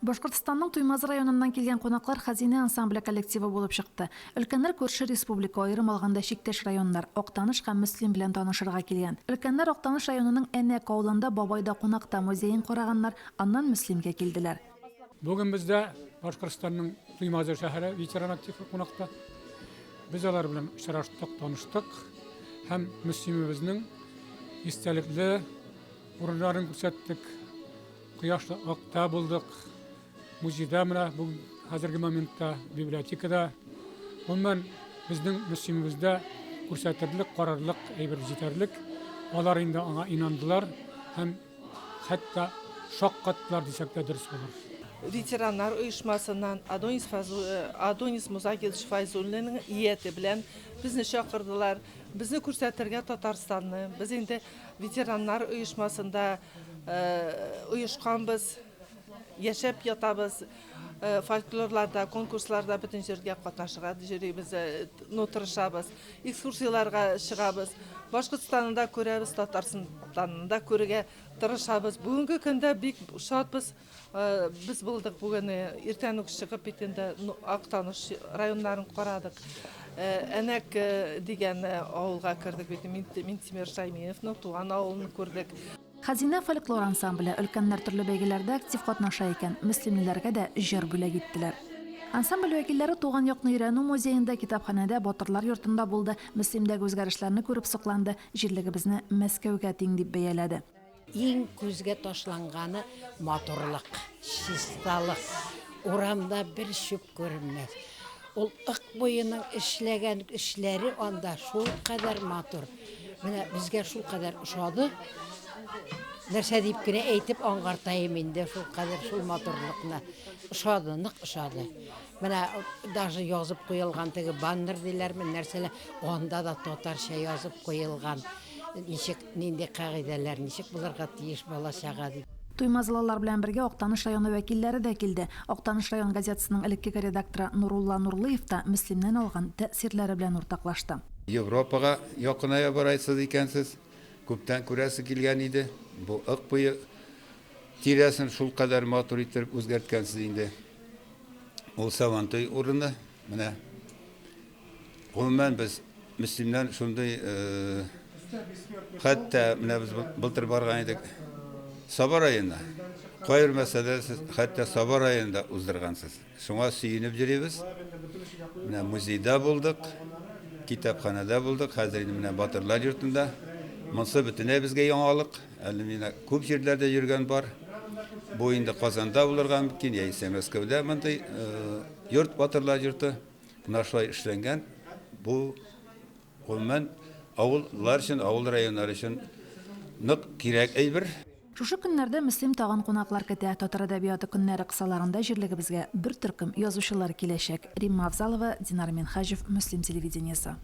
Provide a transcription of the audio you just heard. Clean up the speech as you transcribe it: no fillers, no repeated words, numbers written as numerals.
Башкортстанның Туймазы районыннан килгән кунаклар Хәзинә ансамбле коллективы булып чыкты. Өлкәннәр күрше республика, аерым алганда чиктәш районнар, Актаныш һәм Мөслим белән танышырга килгән. Өлкәннәр Актаныш районының Әнәк авылында Бабайда кунакта музеен караганнар, аннан Мөслимгә килделәр. Бүген бездә Башкортстанның Туймазы шәһәре ветеран активы кунакта. Без алар белән очраштык, таныштык һәм Мөслимебезнең истәлекле урыннарын күрсәттек. Кояшлы Акта булдык. Музейда менә бүген хәзерге моментта, библиотекада. Гомумән, безнең Мөслимебездә күрсәтерлек, карарлык әйбер җитәрлек. Алар инде аңа инандылар һәм хәтта шаккаттылар дисәк тә дөрес булыр. Ветераннар оешмасыннан Адонис Фазу, Адонис Музагилович Файзуллинның ияте белән безне чакырдылар. Безне күрсәтергә Татарстанны. Без инде ветераннар оешмасында Оешканбыз, яшәп ятабыз. Фольклорларда, конкурсларда бөтен җиргә катнашырга йөрибез, ну, тырышабыз. Экскурсияләргә чыгабыз. Башкортстанны да күрәбез, Татарстанны да күрергә тырышабыз. Бүгенге көндә бик шатбыз. Без булдык бүген иртән үк чыгып бит инде Актаныш районнарын карадык. Әнәк дигән авылга кердек бит, Минтимер Шаймиевның туган авылын күрдек. Хәзинә фольклор ансамбле, өлкәннәр төрле бәйгеләрдә актив катнаша икән, мөслимлеләргә дә җыр бүләк иттеләр. Ансамбль вәкилләре туган якны өйрәнү музеенда, китапханәдә, Батырлар йортында булды, Мөслимдәге үзгәрешләрне күреп сокланды, җирлегебезне Мәскәүгә тиң дип бәяләде. Иң күзгә ташланганы матурлык, чисталык. Урамда бер чүп күренмәс. Ул Ык буеның эшләгән эшләре анда шулкадәр матур. Менә безгә шулкадәр ошады. Нәрсә дип кенә әйтеп аңгартаем инде шулкадәр шул матурлыкны. Ошады, нык ошады. Менә даже язып куелган теге баннер диләрме, нәрсәләр, анда да татарча язып куелган. Ничек, нинди кагыйдәләр, ничек булырга тиеш бала-чага дип. Туймазылылар белән бергә Актаныш районы вәкилләре дә килде. Актаныш район газетасының элеккеге редакторы Нурулла Нурлыев та Мөслимнән алган тәэсирләре белән уртаклашты. Европага якыная барасыз икәнсез. Күптән күрәсе килгән иде. Бу Ык буе тирәсен шулкадәр матур иттереп үзгәрткәнсез инде. Ул Сабантуй урыны. Менә гомумән без Мөслимнән шундый хәтта менә без былтыр барган идек Саба районына. Кайбер мәсьәләдә сез хәтта Саба районында уздыргансыз. Шуңа сөенеп йөрибез. Менә музейда булдык, китапханәдә булдык, хәзер инде менә Батырлар йортында. Монсы бөтенләй безгә яңалык. Әле менә күп җирләрдә йөргән бар. Бу инде Казанда булырга мөмкин, яисә Мәскәүдә мондый йорт, Батырлар йорты. Менә шулай эшләнгән. Бу гомумән авыллар өчен, авыл районнары өчен нык кирәк әйбер. Шушы көннәрдә Мөслим тагын кунаклар көтә. Татар әдәбияты көннәре кысаларында җирлегебезгә бер төркем язучылар киләчәк. Римма Авзалова, Динар Минһаҗев, Мөслим телевидениесе.